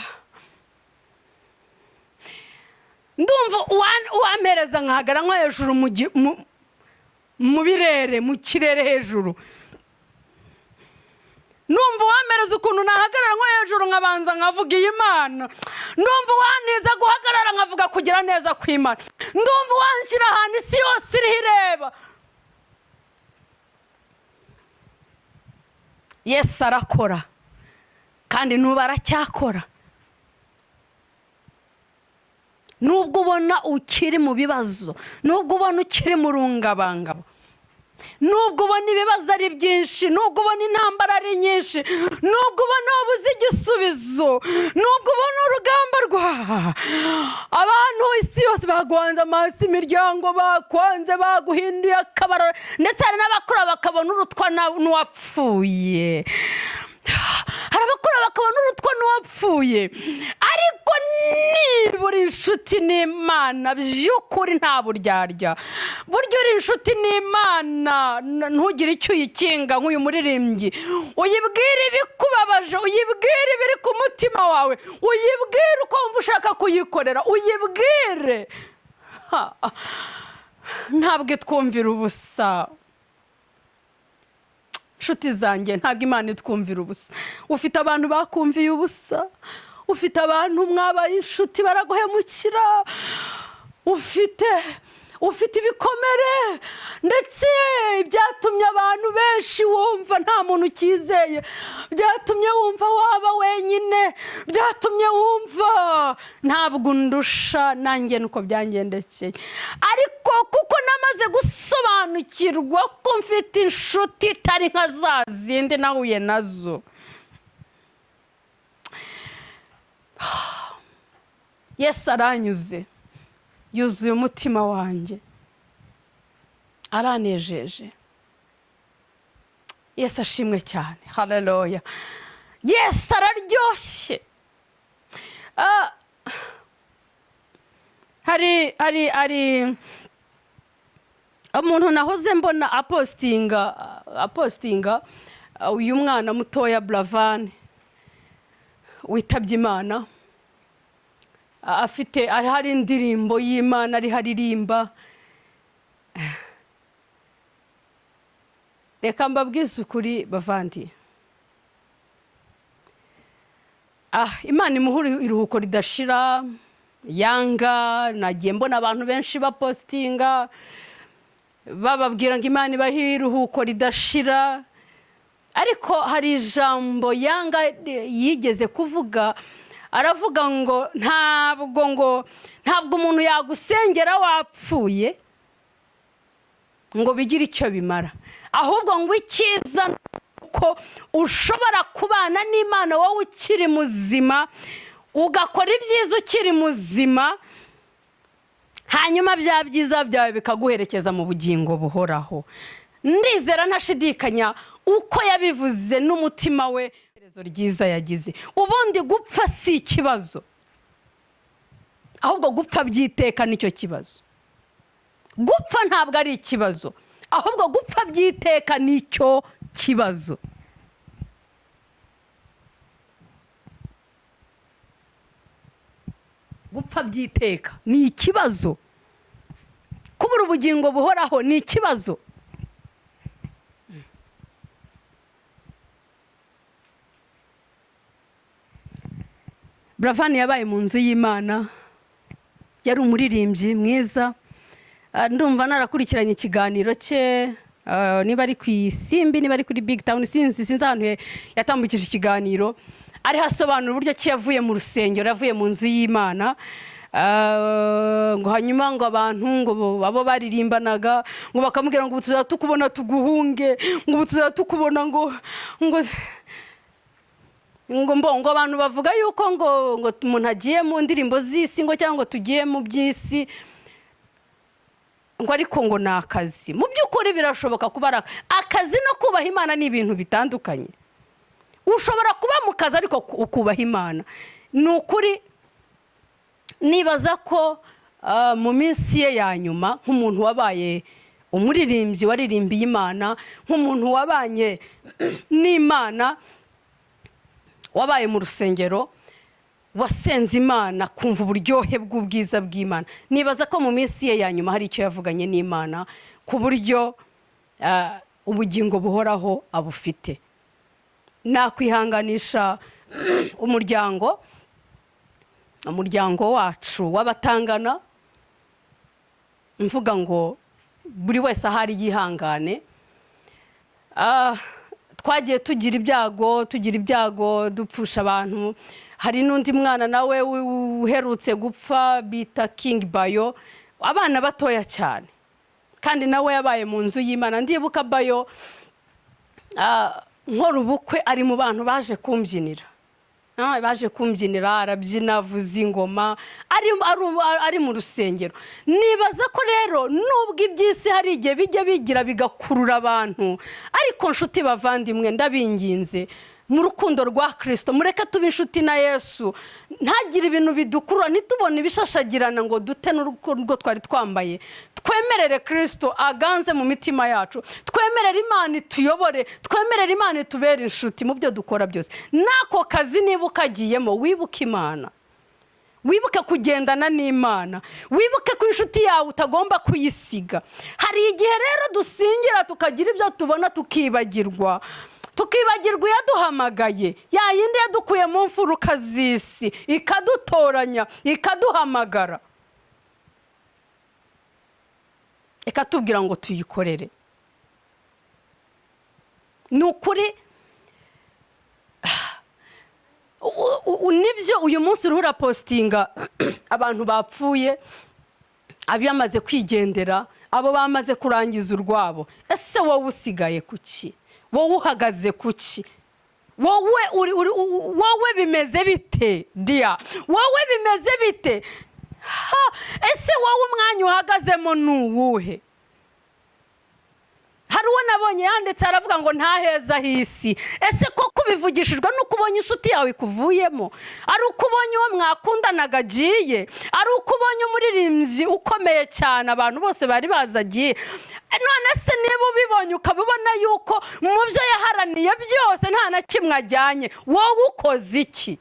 uwampereza nkahagara nko hejuru mu birere, mu kirere hejuru. Ndumva uwampereza ukuntu nahagarara nko hejuru nkabanza nkavuga iyi Mana. Ndumva uwantiza guhagarara nkavuga kugira neza kw'Imana. Ndumva uwanshyira ahantu isi yose iriho ireba. Yesu arakora kandi n'ubu aracyakora. Nubwo ubona ukiri mu bibazo, nubwo ubona ukiri mu rungabangabo, nubwo ubona ibibazo ari byinshi, nubwo ubona intambara ari nyinshi, nubwo ubona wabuze igisubizo, nubwo ubona urugamba rwa abantu isi yose bagwanze amaso, imiryango bakwanze, baguhinduye akabara, ndetse hari n'abakora bakabona urutwa n'uwapfuye. Hari abakora bakabona urutwa n'uwapfuye. Ariko niba uri inshuti n'Imana by'ukuri nta buryarya, burya uri inshuti n'Imana ntugire icyo uyikinga nk'uyu muririmbyi. Uyibwire ibikubabaje, uyibwire ibiri ku mutima wawe, uyibwire uko wumva ushaka kuyikorera, uyibwire. Ntabwo itwumvira ubusa. Inshuti zanjye, ntabwo Imana itwumvira ubusa. Ufite abantu bakumviye ubusa, ufite abantu mwabaye inshuti baraguhemukira, ufite ibikomere, ndetse byatumye abantu benshi wumva nta muntu ukizeye, byatumye wumva waba wenyine, byatumye wumva ntabwo undusha, nanjye nuko byangendekeye. Ariko kuko namaze gusobanukirwa ko mfite inshuti itari nka za zindi nahuye nazo, Yesu aranyuze, yuzuye umutima wanjye, aranejeje. Yesu ashimwe cyane. Haleluya. Yesu araryoshye. Hari umuntu nahoze mbona apostinga uyu mwana mutoya Buravan witabye Imana, afite hari indirimbo y'Imana ariho aririmba. Reka mbabwize ukuri bavandi, Imana imuhe iruhuko ridashira. Yanga nagiye mbona abantu benshi bapostinga bababwira ngo Imana ibahe iruhuko ridashira, ariko hari ijambo Yanga yigeze kuvuga, aravuga ngo ntabwo umuntu yagusengera wapfuye ngo bigire icyo bimara, ahubwo ngo icyiza yuko ushobora kubana n'Imana wowe ukiri muzima, ugakora ibyiza ukiri muzima, hanyuma bya byiza byawe bikaguherekeza mu bugingo buhoraho. Ndizera ntashidikanya uko yabivuze n'umutima we, iherezo ryiza yagize. Ubundi gupfa si ikibazo, ahubwo gupfa by'iteka nicyo kibazo. Gupfa ntabwo ari ikibazo, ahubwo gupfa by'iteka nicyo kibazo. Gupfa by'iteka ni ikibazo, kubura ubugingo buhoraho ni ikibazo. Buravan yabaye mu nzu y'Imana, yari umuririmbyi mwiza. Ndumva narakurikiranye ikiganiro cye, niba ari ku Isimbi, niba ari kuri Big Town, sinzi ahantu yatambukije ikiganiro, ariho asobanura uburyo ki yavuye mu rusengero, yavuye mu nzu y'Imana. Ngo hanyuma ngo abantu ngo abo baririmbanaga ngo bakamubwira ngo ubu tuzaba tukubona tuguhunge, ngo ubu tuzaba tukubona ngo ngo ngo mbo ngo abantu bavuga yuko ngo ngo umuntu agiye mu ndirimbo z'isi ngo cyangwa ngo tugiye mu by'isi, ngo ariko ngo ni akazi. Mu by'ukuri birashoboka kuba ari akazi no kubaha Imana ni ibintu bitandukanye. Ushobora kuba mu kazi ariko ukubaha Imana. Ni ukuri nibaza ko mu minsi ye ya nyuma, nk'umuntu wabaye umuririmbyi waririmbiye Imana, nk'umuntu wabanye n'Imana, wabaye mu rusengero, wasenze Imana, kumva uburyohe bw'ubwiza bw'Imana, nibaza ko mu minsi ye ya nyuma hari icyo yavuganye n'Imana ku buryo ubugingo buhoraho abufite. Nakwihanganisha umuryango wacu w'abatangana, mvuga ngo buri wese ahari yihangane. Twagiye tugira ibyago, tugira ibyago dupfusha abantu. Hari n'undi mwana nawe uherutse gupfa bita King Bayo, abana batoya cyane, kandi nawe yabaye mu nzu y'Imana. Ndibuka Bayo, nkora ubukwe ari mu bantu baje kumbyinira. Baje kumbyinira, arabyina, avuza ingoma, ari mu rusengero. Nibaza ko rero nubwo iby'isi hari igihe bijya bigira bigakurura abantu, ariko nshuti bavandimwe, ndabinginze mu rukundo rwa Kristo, mureke tube inshuti na Yesu, ntagire ibintu bidukurura, ntitubone ibishashagirana ngo dute n'urwo twari twambaye. Twemerere Kristo aganze mu mitima yacu, twemerere Imana ituyobore, twemerere Imana itubere inshuti mu byo dukora byose. N'ako kazi niba ukagiyemo, wibuke Imana, wibuke kugendana n'Imana, wibuke ko inshuti yawe utagomba kuyisiga. Hari igihe rero dusingira tukagira ibyo tubona tukibagirwa, tukibagirwa iyaduhamagaye, ya yindi yadukuye mu mfuruka z'isi, ikadutoranya, ikaduhamagara, ikatubwira ngo tuyikorere. Ni ukuri nibyo uyu munsi uriho urapositinga abantu bapfuye, abamaze kwigendera, abo bamaze kurangiza urwabo. Ese wowe usigaye kuki? Wowe uhagaze kuki? Wowe uri, uri, wowe bimeze bite dia? Wowe bimeze bite? Ha, ese wowe umwanya uhagazemo ni uwuhe? Hari uwo nabonye yanditse aravuga ngo nta heza h'isi. Ese koko ubivugishijwe nuko ubonye inshuti yawe ikuvuyemo? Ari uko ubonye uwo mwakundanaga agiye? Ari uko ubonye umuririmbyi ukomeye cyane abantu bose bari bazi agiye? None se niba ubibonye ukabibona yuko mu byo yaharaniye byose nta na kimwe ajyanye, wowe ukoze iki?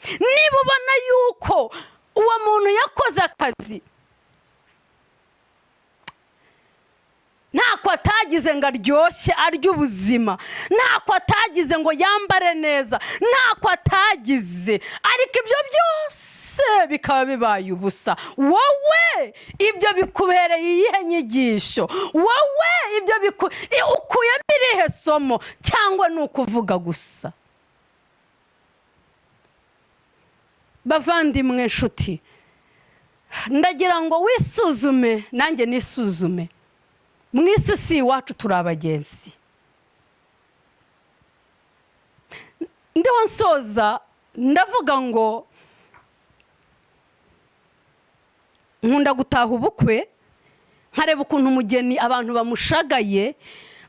Niba ubona yuko uwo muntu yakoze akazi ntako atagize ngo aryoshye arye ubuzima, ntako atagize ngo yambare neza, ntako atagize, ariko ibyo byose bikaba bibaye ubusa, wowe ibyo bikubereye iyihe nyigisho? Wowe ibyo ukuyemo irihe somo? Cyangwa ni ukuvuga gusa? Bavandimwe nshuti, ndagira ngo wisuzume nanjye nisuzume. Mu isi si iwacu, turi abagenzi. Ndiho nsoza, ndavuga ngo nkunda gutaha ubukwe, nkareba ukuntu umugeni abantu bamushagaye,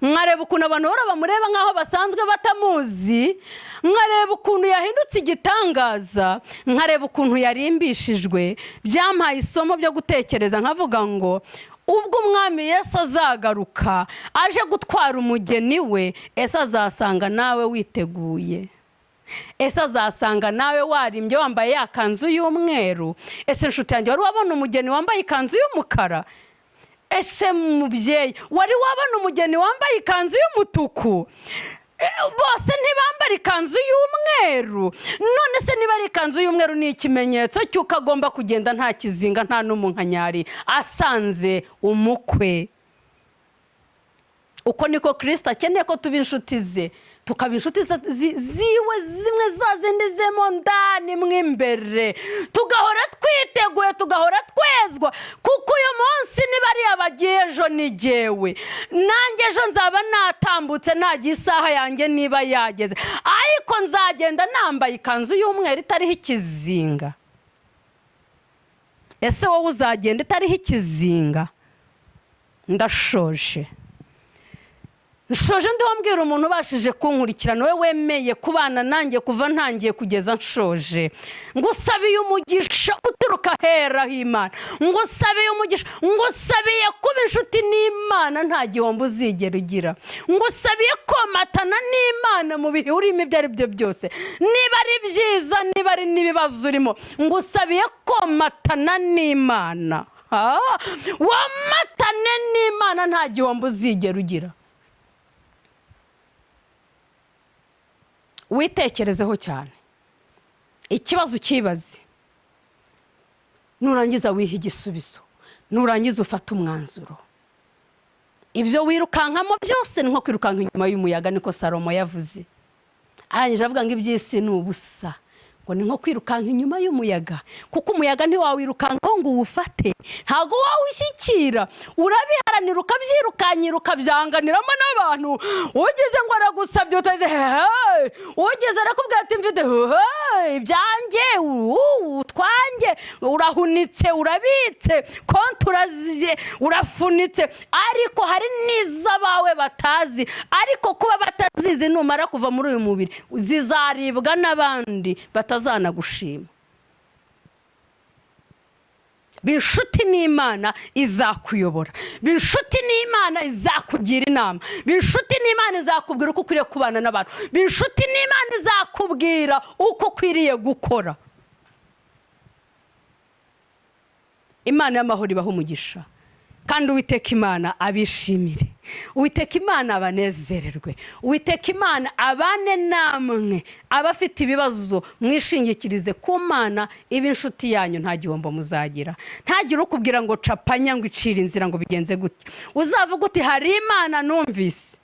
nkareba ukuntu abantu bahora bamureba nk'aho basanzwe batamuzi, nkareba ukuntu yahindutse igitangaza, nkareba ukuntu yarimbishijwe. Byampaye isomo byo gutekereza, nkavuga ngo ubwo Umwami Yesu azagaruka aje gutwara umugeni we, ese azasanga nawe witeguye? Ese azasanga nawe warimbye, wambaye ya kanzu y'umweru? Ese inshuti yanjye, wari wabona umugeni wambaye ikanzu y'umukara? Ese mubyeyi, wari wabona umugeni wambaye ikanzu y'umutuku? Bose ntibambara ikanzu y'umweru. None se niba ari ikanzu y'umweru, ni ikimenyetso cy'uko agomba kugenda nta kizinga, nta n'umunkanyari, asanze umukwe. Uko niko Kirisito akeneye ko tuba inshuti ze, tukaba inshuti ziwe, zimwe za zindi zimo ndani mo imbere, tugahora twiteguye, tugahora twezwa, kuko uyu munsi niba ari abagiye, ejo ni jyewe. Nanjye ejo nzaba natambutse, nagiye, isaha yanjye niba yageze, ariko nzagenda nambaye ikanzu y'umweru itariho ikizinga. Ese wowe uzagenda itariho ikizinga? Ndashoje, nshoje ndiho mbwira umuntu ubashije kunkurikirana, we wemeye kubana nanjye kuva ntangiye kugeza nshoje: ngusabiye umugisha uturuka ahera h'Imana, ngusabiye umugisha, ngusabiye kuba inshuti n'Imana, nta gihombo uzigera ugira. Ngusabiye komatana n'Imana mu bihe urimo ibyo ari byo byose, niba ari byiza, niba ari n'ibibazo urimo, ngusabiye komatana n'Imana. Womatane n'Imana, nta gihombo uzigera ugira. Witekerezeho cyane, ikibazo ukibaze, nurangiza wihe igisubizo, nurangiza ufate umwanzuro. Ibyo wirukankamo byose ni nko kwirukanka inyuma y'umuyaga, niko Salomo yavuze. Arangije avuga ngo iby'isi ni ubusa, ngo ni nko kwirukanka inyuma y'umuyaga, kuko umuyaga ntiwawirukankaho ngo uwufate, ntabwo wawushyikira. Urabiharanira, ukabyirukankira, ukabyanganiramo n'abantu. Ugeze ngo aragusabye, utaze hehe, ugeze arakubwira ati mfite hehe ibyanjye, utwanjye, urahunitse, urabitse, konti uraziye, urafunitse, ariko hari n'iz'abawe batazi. Ariko kuba batazizi, numara kuva muri uyu mubiri zizaribwa n'abandi batazanagushima. Inshuti n'Imana izakuyobora, inshuti n'Imana izakugira inama, inshuti n'Imana izakubwira uko ukwiriye kubana n'abantu, inshuti n'Imana izakubwira uko ukwiriye gukora. Imana y'amahoro ibaha umugisha, kandi Uwiteka Imana abishimire, Uwiteka Imana abanezererwe, Uwiteka Imana abane namwe. Abafite ibibazo mwishingikirize ku Mana, ibe inshuti yanyu, nta gihombo muzagira. Ntagire ukubwira ngo capanya, ngo icire inzira, ngo bigenze gutya. Uzavuga uti hari Imana numvise,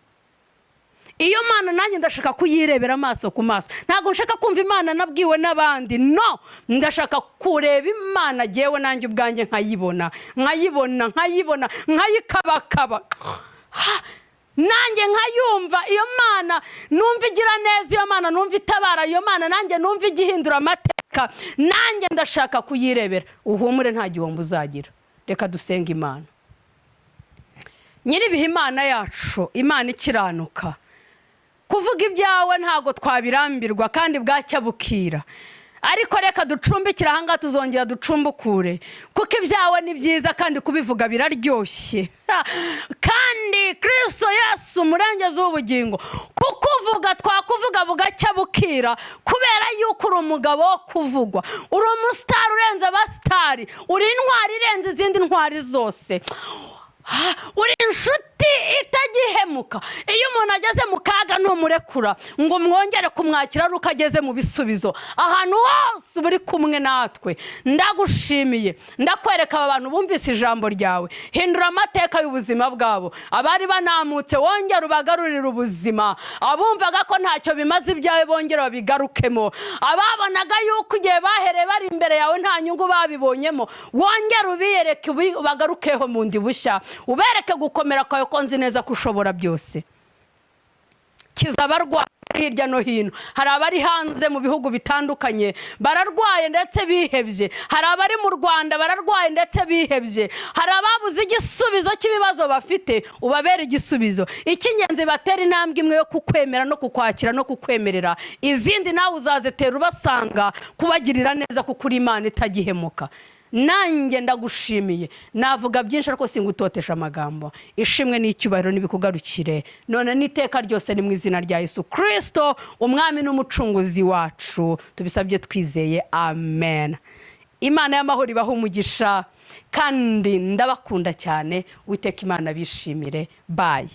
iyo Mana nanjye ndashaka kuyirebera amaso ku maso. Ntabwo nshaka kumva Imana nabwiwe n'abandi, no ndashaka kureba Imana jyewe nanjye ubwanjye, nkayibona, nkayibona, nkayibona, nkayikabakaba, nanjye nkayumva. Iyo Mana numva igira neza, iyo Mana numva itabara, iyo Mana nanjye numva igihindura amateka, nanjye ndashaka kuyirebera. Uhumure, nta gihombo uzagira. Reka dusenge Imana. Nyiribihe, Imana yacu, Imana ikiranuka, kuvuga ibyawe ntabwo twabirambirwa kandi bwacya bukira, ariko reka ducumbikire ahangaha, tuzongera ducumbukure, kuko ibyawe ni byiza kandi kubivuga biraryoshye. Kandi Kirisito Yesu umurengezi w'ubugingo, kukuvuga twakuvuga bugacya bukira, kubera yuko uri umugabo wo kuvugwa, uri umusitari urenze abasitari, uri intwari irenze izindi ntwari zose, uri inshuti itagihemuka. Iyo umuntu ageze mu kaga ntumurekura ngo mwongere kumwakira ari uko ageze mu bisubizo. Ahantu hose uba uri kumwe natwe. Ndagushimiye, ndakwereka aba bantu bumvise ijambo ryawe. Hindura amateka y'ubuzima bwabo. Abari banamutse wongere ubagarurire ubuzima. Abumvaga ko ntacyo bimaze ibyawe bongere babigarukemo. Ababonaga yuko igihe bahereye bari imbere yawe nta nyungu babibonyemo, wongere ubiyereke, ubagarukeho mu ndi bushya. Ubereke gukomera kwawe, ko nzi neza ko ushobora byose. Kiza abarwayi hirya no hino. Hari abari hanze mu bihugu bitandukanye bararwaye ndetse bihebye. Hari abari mu Rwanda bararwaye ndetse bihebye. Hari ababuze igisubizo cy'ibibazo bafite. Ubabere igisubizo. Icy'ingenzi, batera intambwe imwe yo kukwemera no kukwakira no kukwemerera. Izindi nawe uzazitera ubasanga kubagirira neza, kuko uri Imana itagihemuka. Nanjye ndagushimiye. Navuga byinshi ariko singutotesha amagambo. Ishimwe n'icyubahiro nibikugarukire none n'iteka ryose. Ni mu izina rya Yesu Kirisito, Umwami n'Umucunguzi wacu, tubisabye twizeye. Amen. Imana y'amahoro ibaha umugisha, kandi ndabakunda cyane. Witeka Imana bishimire. Bye.